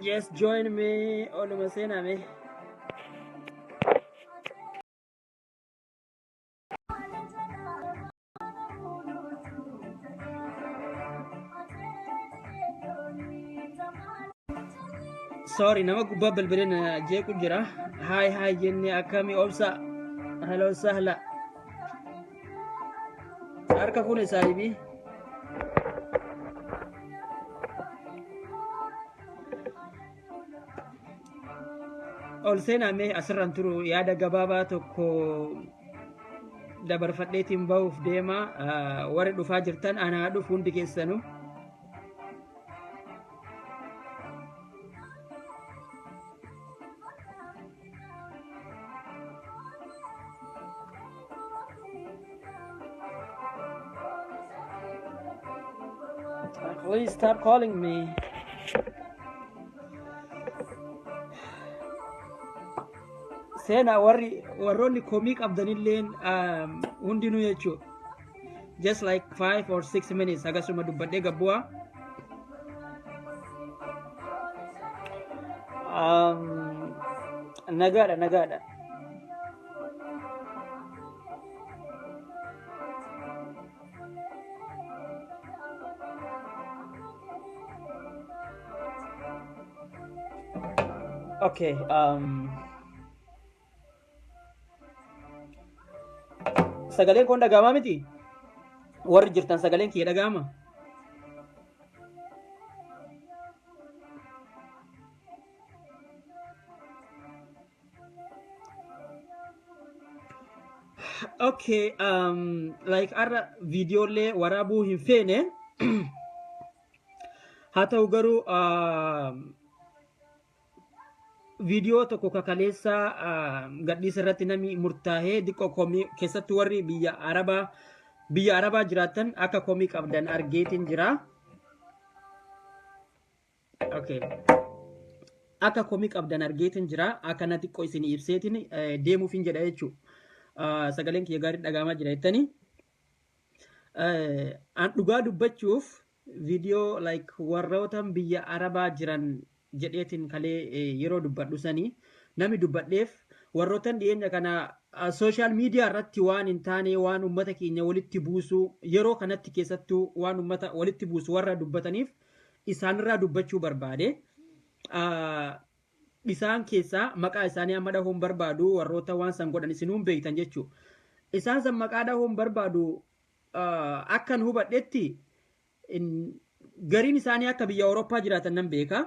Just join me, oluma seenaa mee. Sorry, nama gubbaa bilbilee na jeequ jira. Hi hi jennee, akkami obsa? Hello sahla. Harka fuune saahibii. Ol seenaa mee, asirraan turu, yaada gabaabaa tokko dabarfadheetiin bahuuf deema. Warri dhufaa jirtan anaa dhufu hundi keessanuu. Please stop calling me. Seenaa warri warroonni komii qabdanilleen hundinuu jechuudha. Just like 5 or 6 minutes akkasuma dubbadhee gabbu'aa. Nagaadha, nagaadha. Okay. Sagaleen kun dhaga'amaa miti? Warri jirtan sagaleen kiyya dhaga'ama? Okay, like har'a viidiyoolee waraabuu hin feene. Haa ta'u garuu viidiyoo tokko kakaleessa gadhiisa irratti namni murtaa'ee diqqoo komii, keessattuu warri biyya Arabaa jiraatan akka komii qabdan argeetiin jira. Okay. Akka komii qabdan argeetiin jira. Akkana xiqqoo isin ibseetiin deemuuf hin jedha jechuudha. Sagaleen kiyya gaarii dhaga'amaa jira jettanii. An dhugaa dubbachuuf viidiyoo like warroota biyya Arabaa jiran jedheetiin kalee yeroo dubbadhu sanii namni dubbadheef warrootan dhiyeenya kana social media irratti waan hin taane, waan ummata keenya walitti buusu, yeroo kanatti keessattuu waan ummata walitti buusu warra dubbataniif isaanirraa dubbachuu barbaade. Isaan keessaa maqaa isaanii amma dhahuun barbaadu, warroota waan san godhan isinuun beektan jechuudha. Isaan san maqaa dhahuun barbaadu, akkan hubadhetti gariin isaanii akka biyya Awurooppaa jiraatan nan beeka.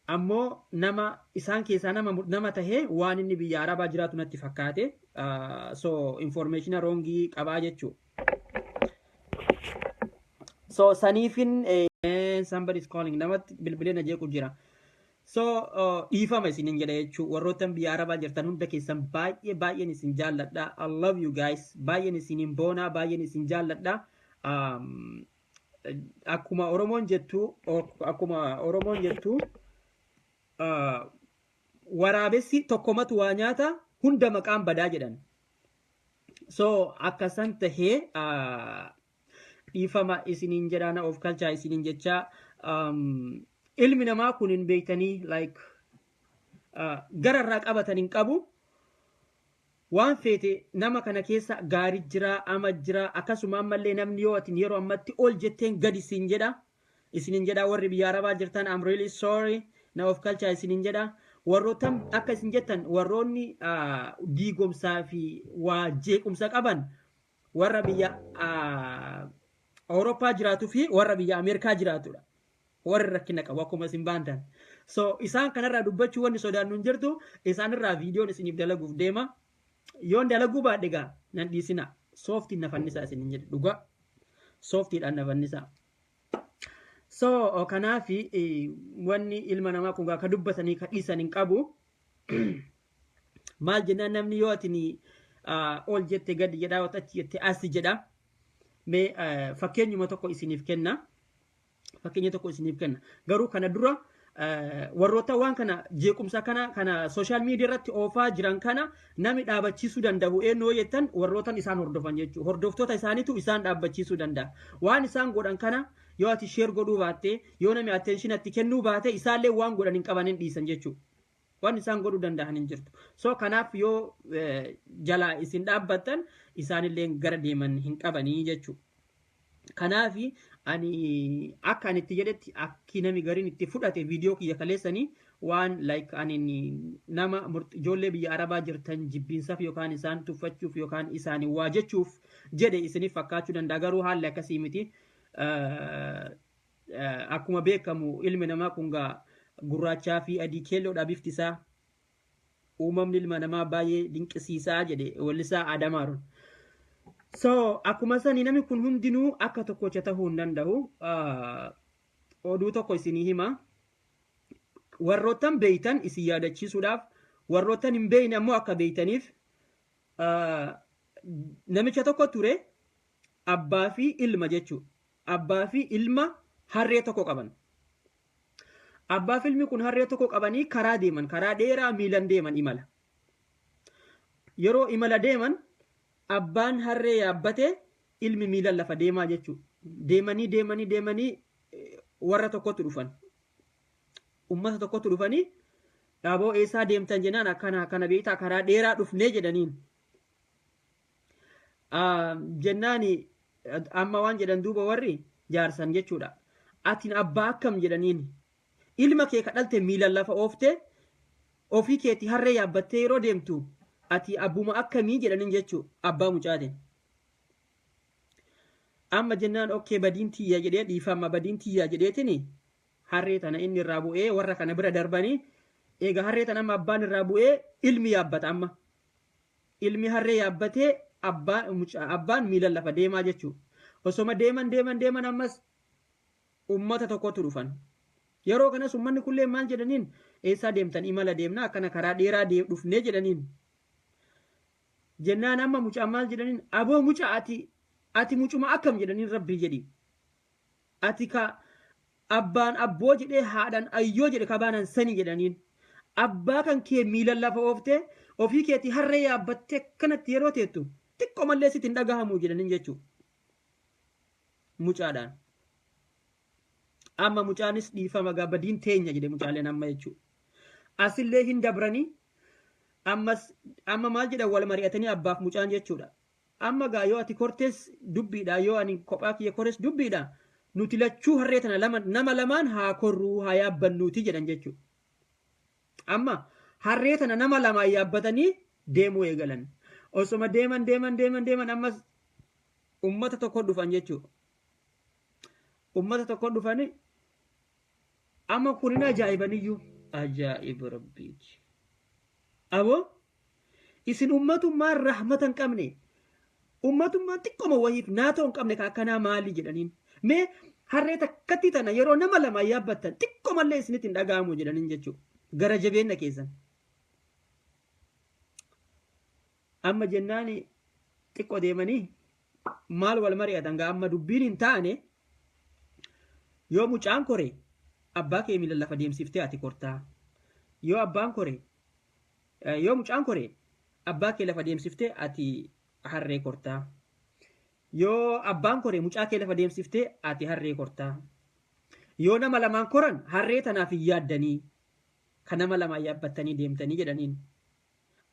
Ammoo nama isaan keessaa nama tahee waan inni biyya Arabaa jiraatu natti fakkaate. So information wrong qabaa jechuudha. So saniifin somebody is calling, namatti bilbilee na jeequ jira. So dhiifama isinin jedha jechuu. Warroottan biyya Arabaa jirtan hunda keessan baay'ee baay'een isin jaalladha. I love you guys. Baay'een isinin boonaa, baay'een isin jaalladha. Akkuma Oromoon jettu, waraabessi tokkomatu waa nyaata, hunda maqaan badaa jedhan. So akkasan tahee dhiifama isiniin jedhaana, of kalchaa isiniin jechaa. Ilmi namaa kun hin beektanii, like gara irraa qabatan hin qabu. Waan feete nama kana keessa gaarii jira, ama jira, akkasuma ammallee namni yoo atin yeroo ammatti ol jetteen gadi siin jedha. Isiniin jedha, warri biyya Arabaa jirtan, I'm really sorry, na of kalchaa isiniin jedha. Warroottan akka isin jettan, warroonni diigomsaa fi waa jeequmsa qaban warra biyya Awurooppaa jiraatuu fi warra biyya Ameerikaa jiraatudha. Warri rakkina qabu akkuma isin baantan. So isaan kanarraa dubbachuu wanni sodaannu hin jirtu, isaanirraa viidiyoon isiniif dalaguuf deema. Yoon dalaguu baadhe gaa nan dhiisina. Sooftiin na fannisaa isiniin jedhe dhugaa. Sooftiidhaan na fannisaa. So kanaafi wanni ilma namaa kun gaa ka dubbatanii ka dhiisan hin qabu. Maal jennaan, namni yoo atini ol jette gadi jedha, yoo achi jette asi jedha. Mee fakkeenyuma tokko isiniif kenna. Fakkeenya tokko isiniif kenna. Garuu kana dura warroota waan kana jeequmsa kana social media irratti oofaa jiran kana nami dhaabachiisuu danda'u eenyu yoo jettan, warrootan isaan hordofan jechuudha. Hordoftoota isaaniitu isaan dhaabbachiisuu danda'a. Waan isaan godhan kana Yoo ati share godhuu baatte, yoo namni attention atti kennuu baate, isaallee waan godhan hin qaban, hin dhiisan jechuudha. Waan isaan godhuu danda'an hin jirtu. So kanaaf yoo jalaa isin dhaabbattan, isaanillee gara deeman hin qabanii jechuudha. Kanaaf ani akka ani itti jedhetti, akki nami gariin itti fudhate viidiyoo kiyya kaleessanii waan like ani nama ijoollee biyya Arabaa jirtan jibbiinsaaf yookaan isaan tuffachuuf yookaan isaanii waa jechuuf jedhe isiniif fakkaachuu danda'a, garuu haalli akkasii miti. Akkuma beekamu ilmi namaa kun gaa gurraachaa fi adii, keelloodha bifti isaa. Uumamni ilma namaa baay'ee dinqisiisaa jedhe wallisaa Adamaaruun. So akkuma sani namni kun hundinuu akka tokkocha tahuu hin danda'u. Oduu tokko isinii hima. Warroottan beeytan isin yaadachiisuudhaaf, warroottan hin beeyne ammoo akka beeytaniif, namicha tokko ture, abbaa fi ilma jechuudha. Abbaa fi ilma harree tokko qaban. Abbaa fi ilmi kun harree tokko qabanii karaa deeman, karaa dheeraa miilan deeman imala. Yeroo imala deeman abbaan harree yaabbatee, ilmi miilan lafa deemaa jechuudha. Deemanii deemanii deemanii warra tokkotti dhufan. Ummata tokkotti dhufanii, "Dhaaboo, eessaa deemtan?" jennaan, "Akkana akkana beektaa, karaa dheeraa dhufnee" jedhaniin. Jennaani amma waan jedhan duuba warri jaarsan jechuudha. "Atiin abbaa akkam?" jedhaniin. "Ilma kee kadhalte miilan lafa ooftee, ofii keetii harree yaabbattee yeroo deemtu, ati abbuma akkamii?" jedhaniin jechuudha abbaa mucaatiin. Amma jennaan, "Okay, badiin tiyya" jedhee, "Dhiifama, badiin tiyya" jedheetini harree tana inni irraa bu'ee warra kana bira darbanii. Eega harree tana amma abbaan irraa bu'ee, ilmi yaabbata amma. Ilmi harree yaabbatee, abbaan miilan lafa deemaa jechuudha. Osoma deeman deeman deeman ammas ummata tokkotu dhufan. Yeroo kanas ummanni kullee maal jedhaniin? "Eessaa deemtan?" "Imala deemna, akkana karaa dheeraa dhufnee" jedhaniin. Jennaan amma mucaan maal jedhaniin? "Aboo mucaa, ati mucuma akkam?" jedhaniin. "Rabbii jedhi, ati ka abbaan abboo jedhee haadhaan ayyoo jedhe kabaanan sani" jedhaniin. "Abbaa kan kee miilan lafa ooftee, ofii keetii harree yaabbattee akkanatti yeroo teettu, xiqqoo mallee sitti hin dhagahamu?" jedhaniin jechuudha. Mucaadhaan. Amma mucaanis, "Dhiifama gaa, badiin teenya" jedhe mucaaleen amma jechuudha. Asillee hin dabranii ammas amma maal jedhan wal mari'atanii abbaaf mucaan jechuudha. "Amma gaa yoo ati kortees dubbiidha, yoo ani kophaa kiyya kores dubbiidha, nuti lachuu harree tana lama nama lamaan haa korruu, haa yaabbannuuti" jedhan jechuudha. Amma harree tana nama lamaan yaabbatanii deemuu eegalan. Osoma deeman deeman deeman deeman ammas ummata tokko dhufan jechuudha. Ummata tokko dhufanii amma kunin ajaa'ibaniyyuu, ajaa'iba rabbiiti. "Aboo, isin ummatummaan rahmata hin qabne, ummatummaan xiqqoma wahiif naatoo hin qabne ka akkanaa maali?" jedhaniin. "Mee harree takkatti tana yeroo nama lamaan yaabbattan xiqqomallee isinitti hin dhaga'amu?" jedhaniin jechuudha. Gara jabeenya keessan. Amma jennaan xiqqoo deemanii maal wal mari'atan gaa, amma dubbiin hin taane, "Yoo mucaan kore abbaa kee miila lafa deemsiftee ati kortaa, yoo abbaan kore, yoo mucaan kore abbaa kee lafa deemsiftee ati harree kortaa, yoo abbaan kore mucaa kee lafa deemsiftee ati harree kortaa, yoo nama lamaan koran harree tanaaf hin yaaddanii kan nama lamaan yaabbattanii deemtanii?" jedhaniin.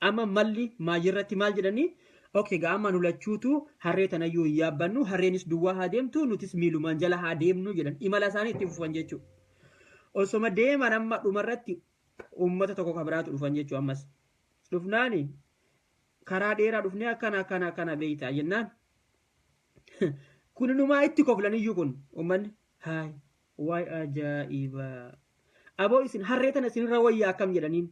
Amma malli maayirratti maal jedhanii? "Okay gaa, amma nu lachuutu harree tanayyuu hin yaabbannu, harreenis duwwaa haa deemtu, nutis miilumaan jala haa deemnu" jedhan. Imala isaanii itti fufan jechuudha. Osoma deeman amma dhumarratti uummata tokko kan biraatu dhufan jechuudha ammas. Dhufnaani, "Karaa dheeraa dhufnee, akkana akkana akkana beeytaa?" jennaan. Kuninumaa itti koflaniyyuu kun uummanni, "Haay, waay ajaa'iba! Aboo, isin harree tana isinirra wayyaa akkam?" jedhaniin.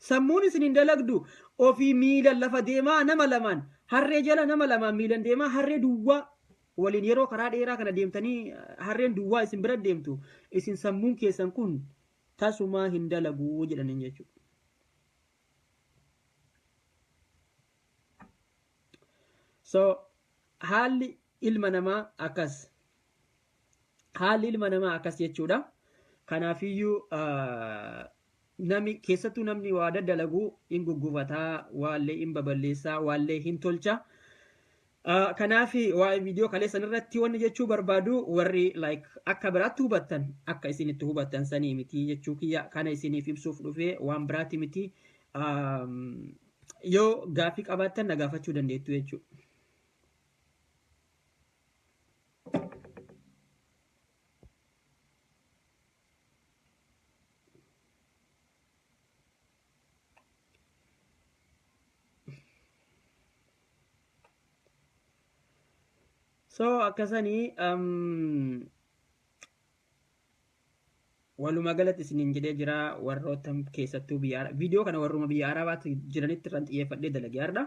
"Sammuun isin hin dalagdu, ofii miilan lafa deemaa, nama lamaan harree jala nama lamaan miilan deemaa, harree duwwaa waliin yeroo karaa dheeraa kana deemtanii harreen duwwaa isin bira deemtu, isin sammuun keessan kun tasumaa hin dalaguu" jedhaniin jechuudha. So haalli ilma namaa akkas. Haalli ilma namaa akkas jechuudha. Kanaafiyyuu nami, keessattuu namni waa daddalagu, hin guggufataa, waallee hin baballeessaa, waallee hin tolcha. Kanaaf waa'ee viidiyoo kaleessan irratti wanni jechuu barbaadu, warri like akka biraatti hubattan, akka isin itti hubattan sanii miti jechuu kiyya. Kana isiniif ibsuuf dhufee, waan biraatti miti. Yoo gaaffii qabaattan na gaafachuu dandeettu jechuudha. So akkasanii walumaa galatti isiniin jedhee jira. Warroota keessattuu biyya viidiyoo kana warruma biyya Arabaatti jiranitti irraan xiyyeeffadhee dalagee har'a.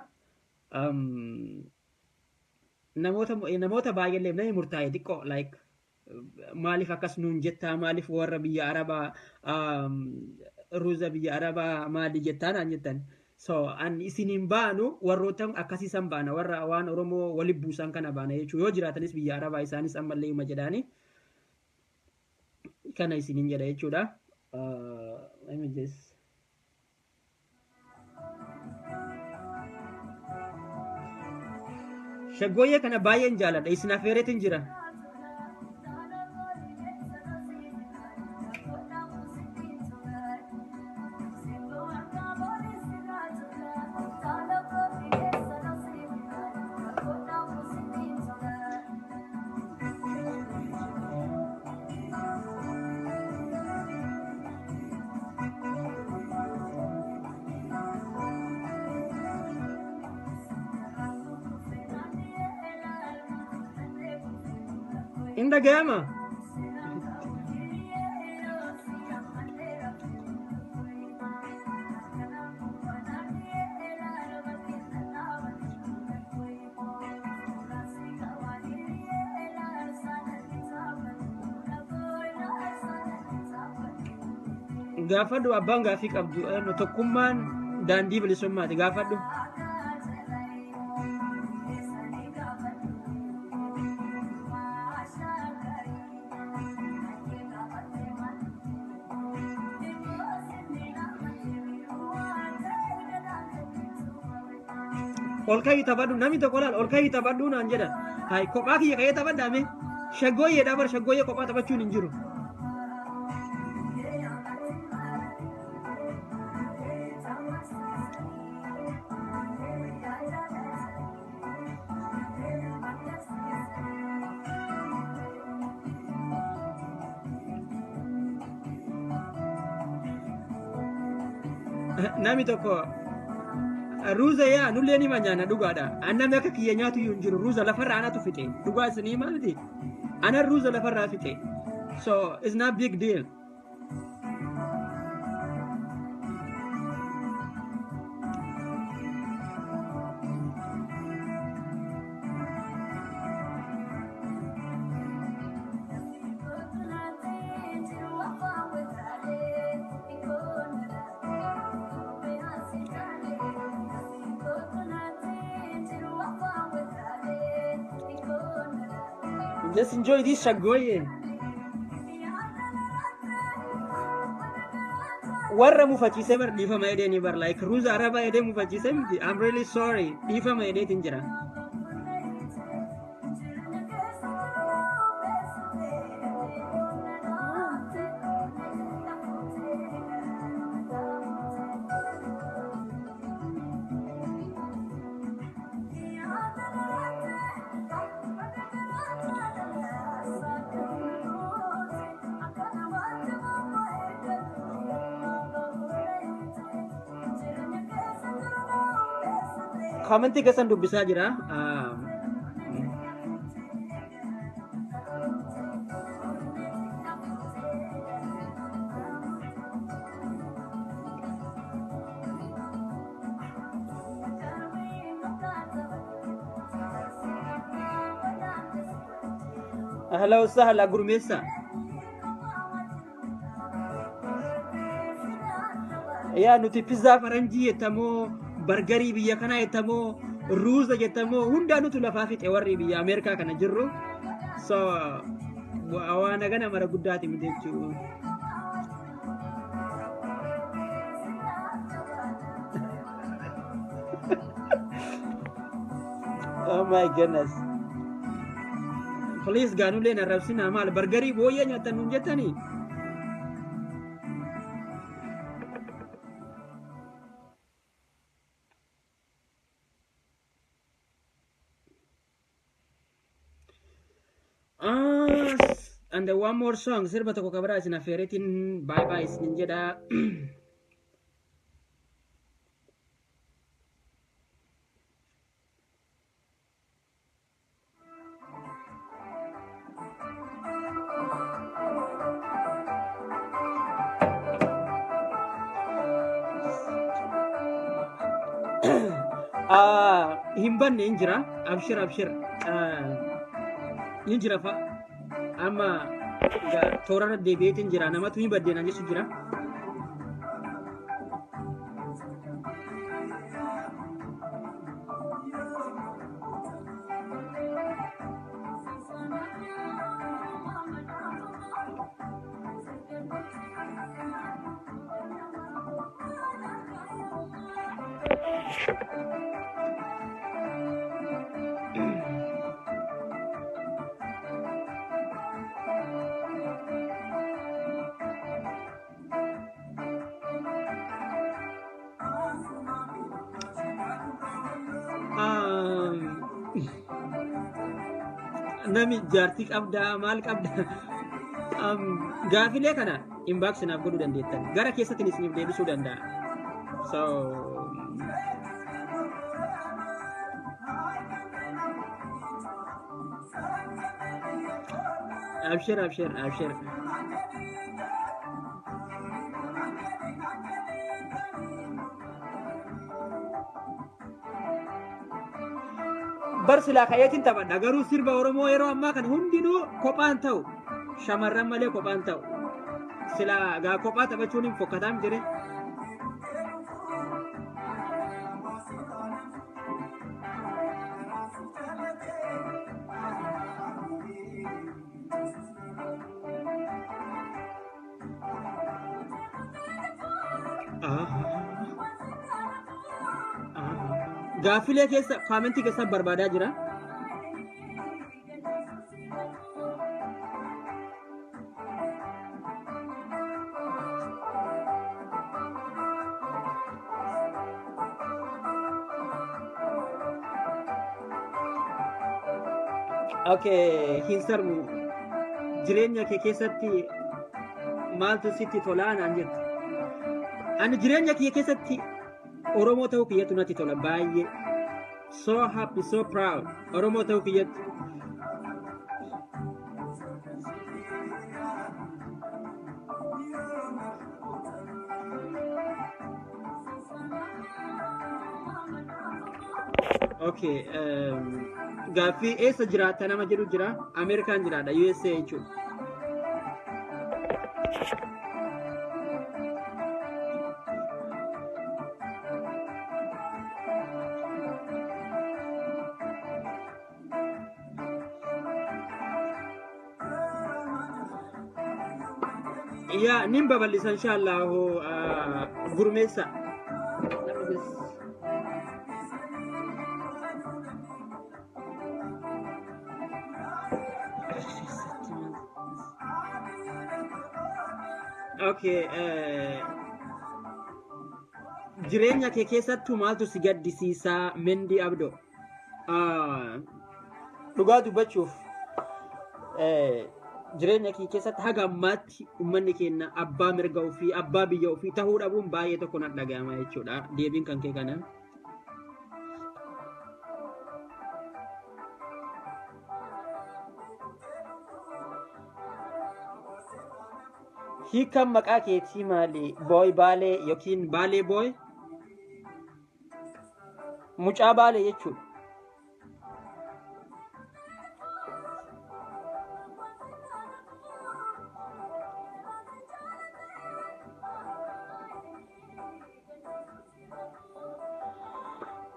Namoota baay'eellee namni murtaa'e xiqqoo like maaliif akkas nuun jettaa, maaliif warra biyya Arabaa ruuza biyya Arabaa maali jettaa naan jettan. So an isiniin baanu, warroota akkasii san baana, warra waan Oromoo walitti buusan kana baana jechuudha. Yoo jiraatanis biyya Arabaa isaanis ammallee hima jedhaani. Kana isiniin jedha jechuudha. Let me just Shaggooyyee kana baay'een jaaladha. Isin affeereetiin jira. Hin dhaga'ama? Gaafadhu abbaan gaaffii qabdu. Tokkummaan daandii bilisummaati, gaafadhu. Ol ka'ii taphadhu, namni tokko laal, ol ka'ii taphadhu naan jedha. Hay, kophaa kiyya ka'ee taphadhaame. Shaggooyyeedha bar, shaggooyyee kophaa taphachuun hin jiru. Namni tokko ruuza yaa nullee ni nyaanna, dhugaadha. An namni akka kiyya nyaatu iyyuu hin jiru. Ruuza lafarraa anatu fixe. Dhugaa isinii maalti? Ana ruuza lafarraa fixe. So it's not big deal. Just enjoy this shaggooyyee. Warra mufachiisee bar dhiifama jedheeni bar, like ruuza arabaa jedhee mufachiisee miti. I'm really sorry. Dhiifama jedheetiin jira. Commentii keessan dubbisaa jira. Ahla wasahla gurmeessa. Yaa, nuti pizzaa faranjii jettamoo, bargarii biyya kanaa jettamoo, ruuza jettamoo, hundaa nutu lafaa fixe warri biyya Ameerikaa kana jirru. So waan hagana mara guddaati miti jechuudha. Oh my goodness. Please gaanullee na arrabsinaa, maal bargarii booyyee nyaattan nuun jettanii? Ah, and the one more song, sirba tokko kabiraa isin affeereetiin bye bye isinin jedha. Ah, hin banne, hin jira. Abshir, abshir. Ah, hin jira fa. Amma toorarra deebi'eetiin jira. Namatu hin baddeenaan jechu jira. Nami jaartii qabdaa, maal qabdaa? Gaafilee kana inbox naaf godhuu dandeettan. Gara keessatti isiniif deebisuu danda'a. So abshir, abshir, abshir. Bar silaa ka'eetiin taphadha, garuu sirba Oromoo yeroo ammaa kana hundinuu kophaan ta'u, shamarran malee kophaan ta'u. Silaa gaa kophaa taphachuun hin fokkataa miti. Gaaffilee keessa kaamentii keessa barbaadaa jira. Okay, hin sarmu, jireenya kee keessatti maaltu sitti tolaa naan jettu. Ani jireenya kiyya keessatti Oromoo ta'uu kiyyatu natti tola baay'ee. So happy, so proud. Oromoo ta'uu kiyyatti. Okay, gaaffii eessa jiraatta nama jedhu jira. Ameerikaan jiraadha, USA jechuudha. Yaa, nin babal'isa inshaallahu, gurmeessa. Let me just. Okay, jireenya kee keessattuu maaltu si gaddisiisaa, Mendi Abdoo? Dhugaa dubbachuuf, jireenya kee keessatti haga ammaatti uummanni keenya abbaa mirga ofii, abbaa biyya ofii tahuu dhabuun baay'ee tokko na dhaga'ama jechuudha. Deebiin kan kee kana. Hiikan maqaa keetii maali? Boy Baalee yookiin Baalee Boy? Mucaa Baalee jechuudha.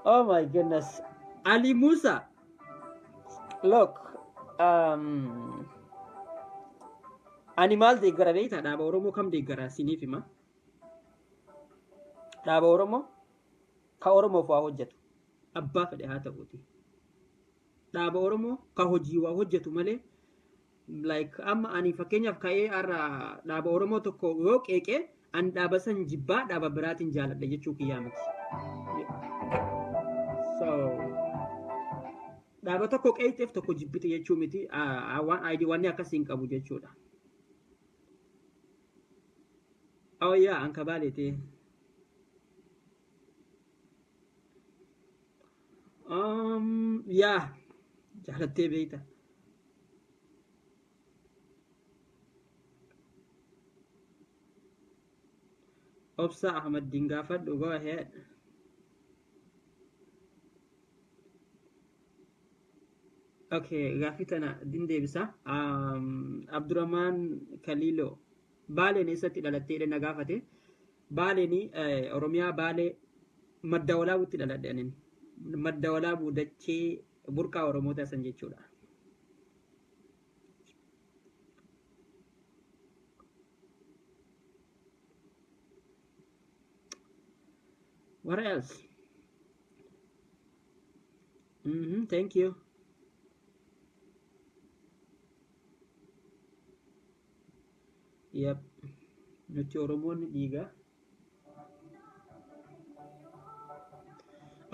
Oh my goodness. Ali Musa. Look. Ani maal deeggara beektaa? Dhaaba Oromoo kam deeggara siniif hima. Dhaaba Oromoo ka Oromoof waa hojjetu. Abbaa fedhe haa ta'uuti. Dhaaba Oromoo ka hojii waa hojjetu malee, like amma ani fakkeenyaaf ka'ee har'a dhaaba Oromoo tokko yoo qeeqee, ani dhaaba san jibbaa dhaaba biraatiin jaaladha jechuu kiyyaa miti. So dhaaba tokko qeeyxeef tokko jibbite jechuu miti, waan ID wanni akkasii hin qabu jechuudha. Oh yeah, an kabaaleeti. Yeah, jaalattee beeyta. Obsa Ahmad gaafadhu, go ahead. Okay, gaaffii tana din deebisa. Abdurrahman Kalilo Baaleen eessatti dhalattee na gaafate. Baaleen Oromiyaa, Baalee Madda Walaabuutti dhaladhe anin. Madda Walaabuu, dachee burqaa Oromoota san jechuudha. What else? Thank you. Yep. Nuti Oromoonni dhiigaa.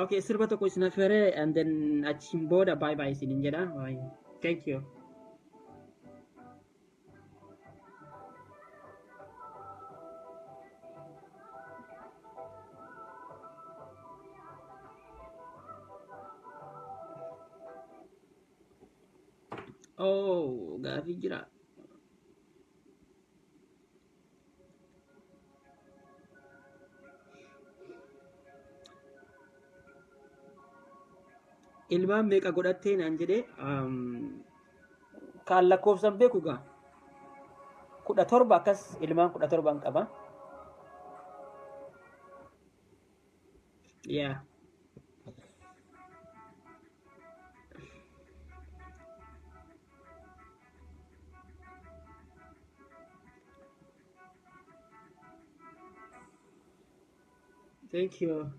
Okay, sirba tokko isin affeeree and then achiin booda bye bye isinin jedha. Bye. Thank you. Oh, gaafii jira. Ilmaan meeqa godhattee naan jedhee, kaan lakkoofsan beeku gaa. 17 akkas, ilmaan 17n qaba. Yeah. Thank you.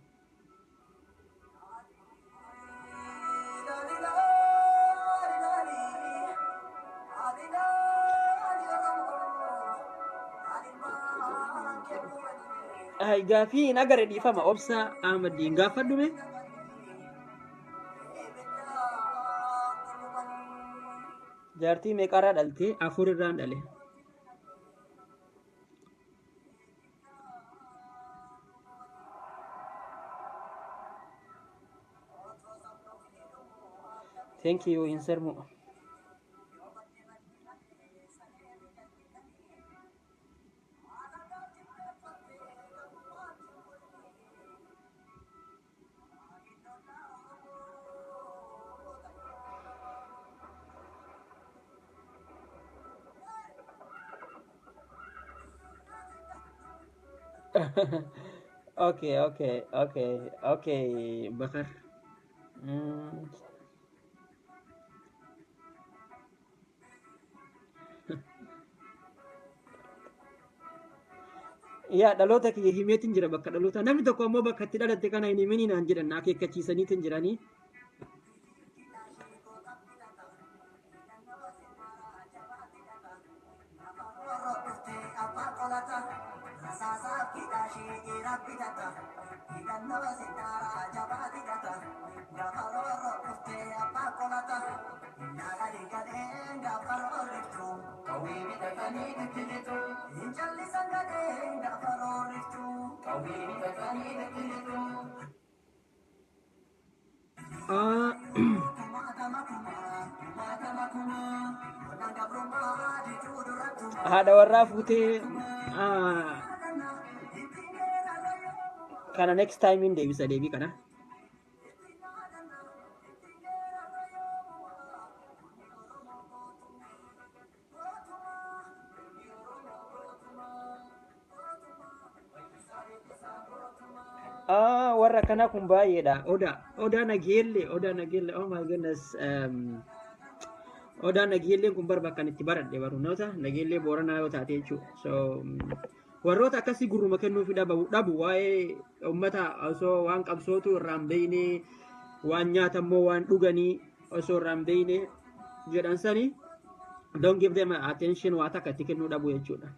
Ay, gaafii hin agarre, dhiifama. Obsa Ahmadiin gaafadhume. Jaartii meeqarraa dhaltee? Afur irraan dhale. Thank you, hin sarmu. Okay, Bakar. Yaa, dhaloota kiyya himeetiin jira bakka dhaloota. Namni tokko ammoo bakka itti dhalatte kana hin himini naan jedhan, na akeekkachiisaniitiin jiranii. Ah, haadha warraa fuutee, ah, kana next time hin deebisa deebii kana. Ah, warra akkanaa kun baay'eedha. Odaa, Odaa Nageellee, Odaa Nageellee, oh my goodness. Odaa Nageelleen kun bar bakka itti baradhe barnoota Nageellee Booranaa yoo taate jechuudha. So warroota akkasii gurruma kennuufi dhabu dhabu waa'ee uummata osoo waan qabsootu irraa hin beekne, waan nyaatammoo waan dhuganii. Osoo irraa hin beeyne jedhan sani, don't give them attention, waa takka itti kennuu dhabu jechuudha.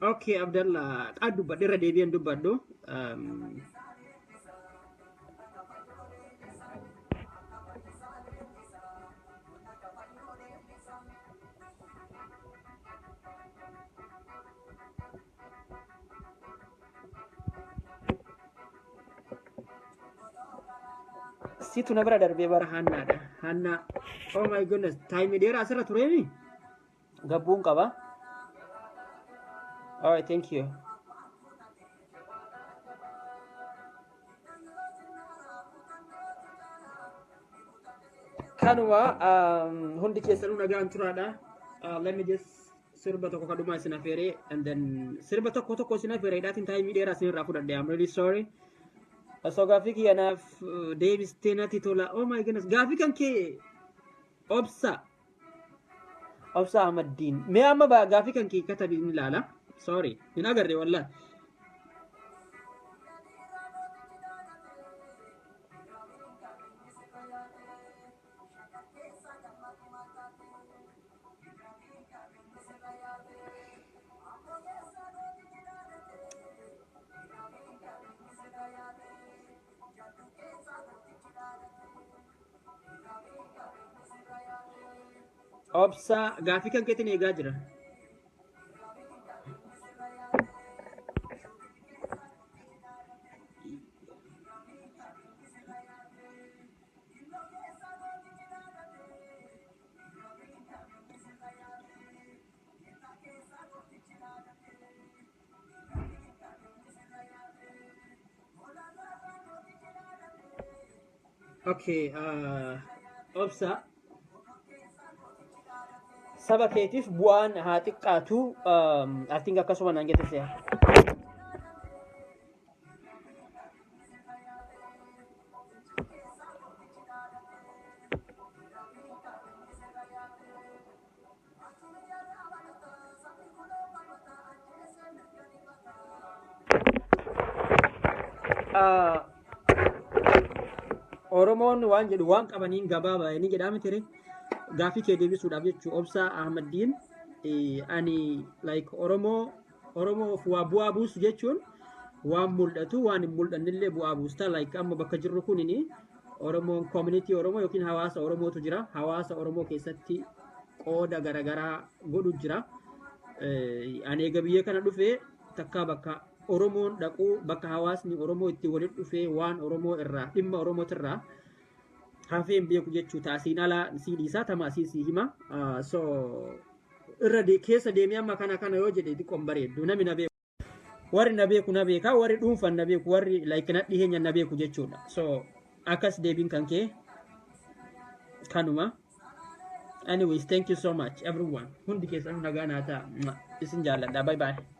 Okay, Abdallah, qaa dubbadhu, irra deebi'een dubbadhu. Situ na bira darbee bara Hannaadha. Hannaa, oh my goodness, time dheeraa asirra tureemi? Gabbuun qaba. Alright, thank you. Kanuma, hundi keessanuu nagaan turaadha. Let me just sirba tokko kadhumaa isin afeeree and then sirba tokko tokko isin afeereedhaatiin time dheeraa isin irraa fudhadhe. I'm really sorry. Osoo gaaffii kiyya naaf deebistee natti tola. Oh my goodness, gaaffii kan kee, Obsa. Obsa Ahmaddiin. Mee amma gaaffii kan kee katabi, ni ilaala. Sorry, hin agarre wallahi. Obsa, gaaffii kan keetiin eegaa jira. Okay, Obsa. Saba keetiif bu'aan haa xiqqaatu, I think akkasuma naan jette si'a. Oromoon waan jedhu waan qabaniin gabaabaa ni jedhaa miti. Gaaffii kee deebisuudhaaf jechuu, Obsaa Ahmaddiin, ani like Oromoof waa bu'aa buusu jechuun waan mul'atu, waan hin mul'annellee bu'aa buusta. Like amma bakka jirru kunini Oromoon, community Oromoo yookiin hawaasa Oromootu jira. Hawaasa Oromoo keessatti qooda garaagaraa godhu jira. Ani eega biyya kana dhufee takkaa bakka Oromoon dhaquu, bakka hawaasni Oromoo itti walitti dhufee waan Oromoo irraa, dhimma Oromootirraa hafee hin beeku jechuu. Taasiin alaa sii dhiisaa, tama asii sii hima. So irra keessa deemee amma kana kana yoo jedhe xiqqoon bareeddu. Namni na beeku, warri na beeku na beeka, warri dhuunfan na beeku, warri like na dhiheenya na beeku jechuudha. So akkas deebiin kan kee kanuma. Anyways, thank you so much, everyone. Hundi keessanuu nagaa naa ta'a. Isin jaalladha. Bye bye.